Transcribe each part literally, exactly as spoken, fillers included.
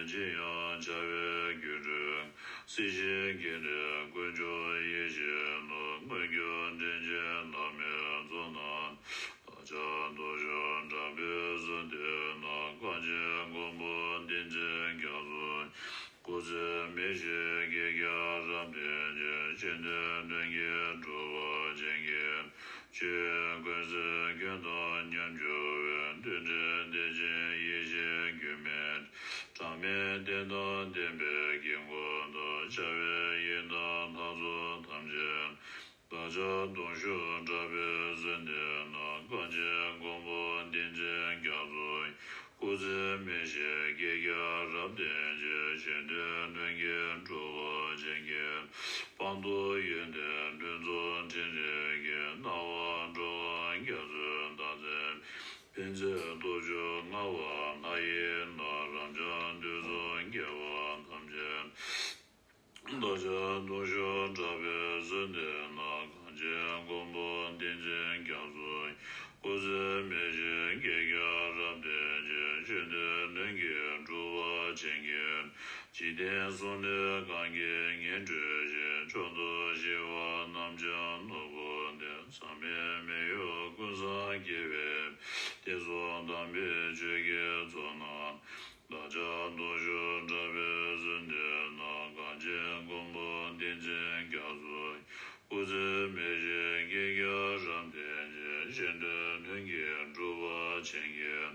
ཅི་ཡང་བྱ་བའི་སྒྱུ་འཕྲུལ། སྲིད་ཞིའི་སྐྱེ་འབྲས་ཀུན་སྦྱོར་ཡེ་ཤེས་ལ། མངོན་གྱུར་དྲིན་ཅན་བླ་མའི་ཚོགས་རྣམས། བདག་ཅག་སྟོང་ཕྱུག་དྲག་པོའི་གཟུགས་འདི་ནི། གངས་ཅན་མགོན་པོ་བསྟན་འཛིན་རྒྱ་མཚོ་ཡི། སྐུ་ཚེ་མི་ཤིགས་རྒྱལ་གྱི་རབ་བརྟན་ཅིང་། གཞན་དོན་ལྷུན་གྱིས་གྲུབ་པར་བྱིན་གྱིས། ཆོས་ཀུན་སེལ་ཁྱོད་དང་མཉམ་འགྱུར་བའི། མཐུ་ཕྲན་བདེ་ཆེན་ཡེ་ཤེས་སྒྱུ་མའི། གྲངས་མེད་རྟེན་དང་བརྟེན་པའི་དཀྱིལ་འཁོར་དུ། བྱ་བའི་དབྱིངས་དང་ལྷ་ཚོགས་ཐམས་ཅད། བདག་ཅག་སྟོང་ཕྱུག་དྲག་པོའི་གཟུགས་འདི་ནི། གངས་ཅན་མགོན་པོ་བསྟན་འཛིན་རྒྱ་མཚོ་ཡི། སྐུ་ཚེ་མི་ཤིགས་རྒྱལ་གྱི་རབ་བརྟན་ཅིང་། གཞན་དོན་ལྷུན་གྱིས་གྲུབ་པར་བྱིན་གྱིས། སྤངས་རྟོགས་ཡོན་ཏན་ལྷུན་རྫོགས་ཕྲིན་ལས་ཀྱིས། སྣང་བ་འགྲོ་བ་རྒྱ་མཚོའི་བདག་མཚན། ཕན་མཛད་སྟོང་ཕྱུག་ལྔ་པ་ལྷ་ཡི་ལྷ། རབ་འབྱམས་འདུས་གསུམ་རྒྱལ་བ་ཐམས་ཅད། བདག་ཅག་སྟོང་ཕྱུག་དྲག་པོའི་གཟུགས་འདི་ནི། གངས་ཅན་མགོན་པོ་བསྟན་འཛིན་རྒྱ་མཚོ་ཡི། སྐུ་ཚེ་མི་ཤིགས་རྒྱལ་གྱི་རབ་བརྟན་ཅིང་། གཞན་དོན་ལྷུན་གྱིས་གྲུབ་པར་བྱིན་གྱིས། འཇིག་རྟེན་གསུམ་ལས་གང་གིས་ངེས་སྤྲོད་ཅིང་། མཆོག་ཏུ་གཤེགས་པ་རྣམས་ཀྱང་ནོར་བུ་འདི། མཚམས་མེད་མི་གཡོ་ཀུན་བཟང་རྒྱལ་བའི། བསྟན་སྲུང་དམ་པའི་ཆོས་ཀྱི་ཚོགས་རྣམས། བདག་ཅག་སྟོང་ཕྱུག་དྲག་པོའི་གཟུགས་འདི་ནི། གངས་ཅན་མགོན་པོ་བསྟན་འཛིན་རྒྱ་མཚོ་ཡི། སྐུ་ཚེ་མི་ཤིགས་རྒྱལ་གྱི་རབ་བརྟན་ཅིང་། གཞན་དོན་ལྷུན་གྱིས་གྲུབ་པར་བྱིན་གྱིས།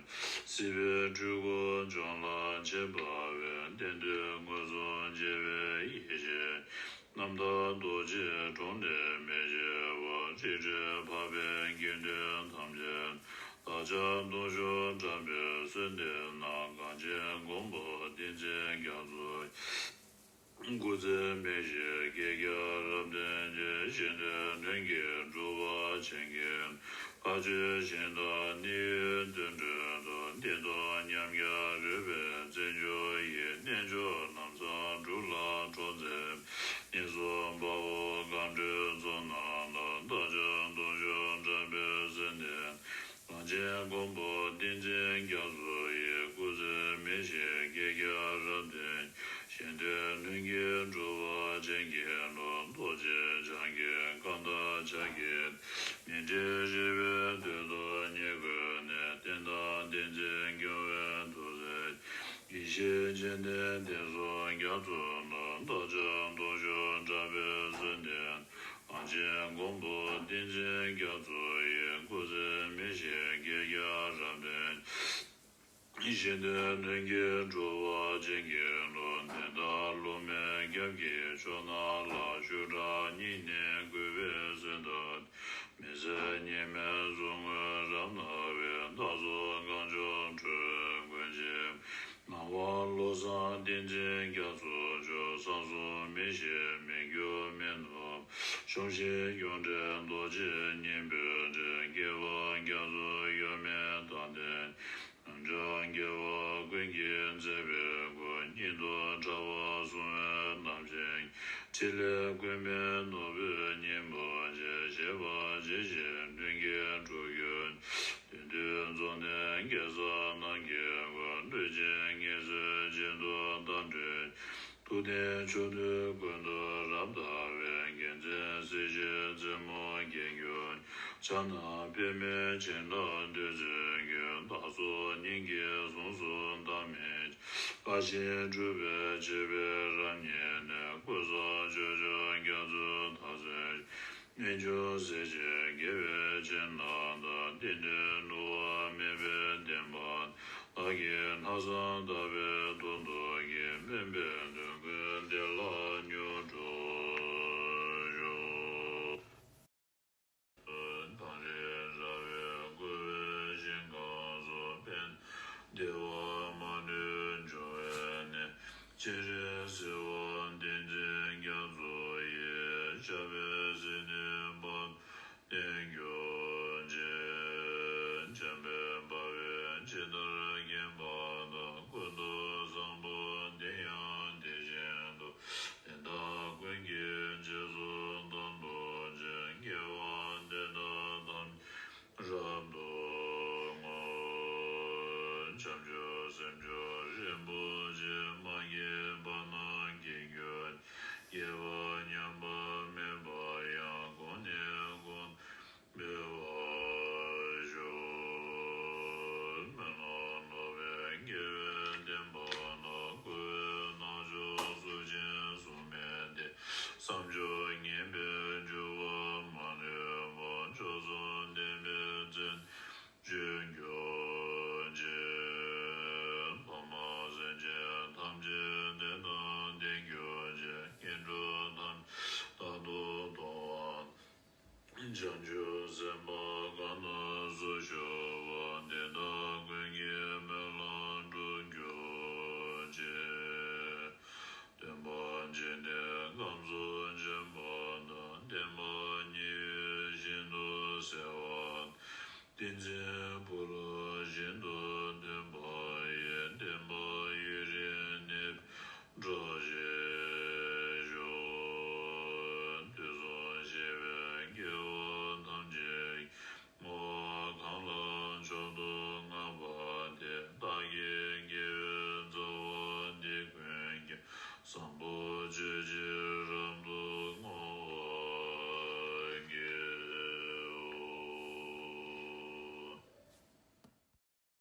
སྲིད་པའི་འཁྲུལ་འཁོར་བྱང་ལ་ཆས་པ་བས། བསྟན་དོན་མངོན་སུམ་མཇལ་བའི་ཡེ་ཤེས། རྣམ་དག་རྡོ་རྗེའི་དྲུང་ནས་མི་ཕྱེ་བར། རིགས་འཕྲོས་འཕགས་པའི་དགེ་འདུན་ཐམས་ཅད། བདག་ཅག་སྟོང་ཕྱུག་དྲག་པོའི་གཟུགས་འདི་ནི། གངས་ཅན་མགོན་པོ་བསྟན་འཛིན་རྒྱ་མཚོ་ཡི། སྐུ་ཚེ་མི་ཤིགས་རྒྱལ་གྱི་རབ་བརྟན་ཅིང་། གཞན་དོན་ལྷུན་གྱིས་གྲུབ་པར་བྱིན་གྱིས། བཀའ་ཆོས་གཞན་དག་ནི་ཡོད་དུད་འགྲོའི་དོན། བདེན་སྟོབས་ཉམས་ཀྱང་རོལ་པའི་རྩལ་འབྱོར་ཡིས། རྣལ་འབྱོར་ལམ་བཟང་སྒྲུབ་ལ་གྲོགས་མཛད་པའི། ངན་སོང་དཔའ་བོ་རྒན་འགྲོའི་ཚོགས་རྣམས་ལ། བདག་ཅག་སྟོང་ཕྱུག་དྲག་པོའི་གཟུགས་འདི། གངས་ཅན་མགོན་པོ་བསྟན་འཛིན་རྒྱ་མཚོ་ཡི། སྐུ་ཚེ་མི་ཤིགས་རྒྱལ་གྱི་རབ་བརྟན། གཞན་དོན་ལྷུན་གྱིས་གྲུབ་པར་བྱིན་གྱིས་རློབས། རྡོ་རྗེ་འཆང་གི་བཀའ་དང་ཕྱག་རྒྱའི། མཎྜལ་བཞེས་པའི་དོན་དུ་ཉེར་མཁོ་ནས། རྟེན་དང་བསྟན་འཛིན་སྐྱོང་བའི་ཐུགས་སྲས། ཡེ་ཤེས་སྤྱན་ལྡན་བསྟན་སྲུང་རྒྱ་མཚོ་ནི། བདག་ཅག་སྟོང་ཕྱུག་དྲག་པོའི་གཟུགས་འདི། གངས་ཅན་མགོན་པོ་བསྟན་འཛིན་རྒྱ་མཚོ་ཡི། སྐུ་ཚེ་མི་ཤིགས་རྒྱལ་གྱི་རབ་བརྟན། གཞན་དོན་ལྷུན་གྱིས་གྲུབ་པར་བྱིན་གྱིས་རློབས། དེ་དག་སློབ་མའི་སྐྱབས་ཀྱི་མཆོག་རྣམས་ལ། ཤུགས་དྲག་སྙིང་ནས་གུས་པས་གསོལ་འདེབས། མི་ཟད་སྙིགས་མའི་གཟུགས་བརྙན་རབ་སྣང་བའི། བདག་སོགས་གངས་ལྗོངས་ཁྲོ་བོའི་མགོན་ཆེན། ནམ་མཁའ་བློ་བཟང་བསྟན་འཛིན་རྒྱ་མཚོ་མཆོག། བསམ་གསུམ་མི་ཤིགས་མི་འགྱུར་མེ་ནུབ། ཤོང་ཞིང་སྐྱོང་བྲལ་རྡོ་རྗེ་སྙིང་པོའི་སྤྲིན། སྐྱེས་པ་རྒྱ་མཚོ་གཡོ་མེད་དང་ལྡན། རབ་འབྱམས་རྒྱལ་བ་ཀུན་གྱི་མཛད་པའི་སྐུ། སྙིང་སྟོབས་དྲ་བ་སྲུང་བའི་རྣམ་ཤེས། ཕྲིན་ལས་ཀུན་ཕན་ནོར་བུའི་སྙིང་པོ་ཆེ། བཞད་པ་ཇི་བཞིན་ལྷུན་གྱིས་གྲུབ་གྱུར། བདུད་འདུལ་རྫོགས་ལྡན་གེ་སར་རྣམས་ཀྱི་སྐུ། བློ་ཆེན་ངེས་གསོལ་སྦྱིན་དུ་བདག་འདྲེན། ཐུབ་བསྟན་ཕྱོགས་དུས་ཀུན་ཏུ་རབ་དར་བའི། རྒྱལ་མཚན་སྲིད་ཞིའི་རྩེ་མོར་རྒྱས་གྱུར། ཕྱག་ན་པདྨོ་བྱིན་རླབས་བདུད་རྩིའི་རྒྱུན། བདག་སོགས་སྙིང་གི་ཟུངས་སུ་འདག་མེད་ཅིང་། བཀའ་བཞིན་སྒྲུབ་པའི་བྱེད་པས་རབ་མཉེས་ནས། ཀུན་བཟང་སྤྱོད་མཆོག་རྒྱ་མཚོའི་ཐག་བཟུང་ཞིང་། རྣལ་འབྱོར་སྲས་ཆེན་དགེ་བའི་བྱིན་རླབས་དང་། བསྟན་དོན་བསླུ་བ་མེད་པའི་བདེན་པ། བདག་གིས་ལྷག་བསམ་དག་པའི་ཐོག་ཏུ་བསྐྱེད། སྨོན་པའི་འདོད་དགུའི་བདེ་བླག་མྱུར་འགྲུབ་ཤོག། དང་རིགས་ར་བས་བསྐོར་བའི་ཞིང་ཁམས་སུ། ཕན་བདེ་བ་མ་ལུས་འབྱུང་བའི་གནས། སྤྱན་རས་གཟིགས་དབང་བསྟན་འཛིན་རྒྱ་མཚོ་ཡི། ཞབས་པད་སྲིད་མཐའི་བར་དུ་བརྟན་གྱུར་ཅིག། འཇམ་དཔལ་དཔའ་བོས་ཇི་ལྟར་མཁྱེན་པ་དང་། ཀུན་ཏུ་བཟང་པོ་དེ་ཡང་དེ་བཞིན་དུ། དེ་དག་ཀུན་གྱི་རྗེས་སུ་བདག་སློབ་ཅིང་། དགེ་བ་འདི་དག་ཐམས་ཅད་རབ་ཏུ་བསྔོ། བྱང་ཆུབ་སེམས་མཆོག་རིན་པོ་ཆེ། མ་ དགེ་བ་ཉམས་པ་མེད་པ་ཡང་གོང་ནས་གོང་དུ་འཕེལ་བར་ཤོག་སྨོན་ལམ་ལོག་པའི་དགེ་བའི་བདེན་པ་ལ་མགོ་བོས་ནག་ཕྱོགས་གཟུགས་ཅན་གཟུགས་མེད་དེ། བསམ་སྦྱོར་ངན་པས་འགྱུར་བ་མ་ལུས་པ་མཆོག་གསུམ་ལྡན་པའི་བརྩོན་འགྲུས་སྐྱོང་བྱེད། ཕ་མ་སེམས་ཅན་ཐམས་ཅད་བདེ་དང་ལྡན་གྱུར་ཅིག་ངན་འགྲོ་ཐམས་ཅད་རྟག་ཏུ་ཐོབ་པ། བྱང་ཆུབ་སེམས་དཔའ་གང་དུ་སུ་བཞུགས་པ་དེ་དག་ཀུན་གྱི་སྨོན་ལམ་འགྲུབ་གྱུར་ཅིག་སྟོན་པ་འཇིག་རྟེན་ཁམས་སུ་བྱོན་པ་དང་། བསྟན་པ་ཉི་འོད་བཞིན་དུ་གསལ་བ་དང་། ཏིང་འཛིན་ཕ་རོལ་བཞིན་དུ་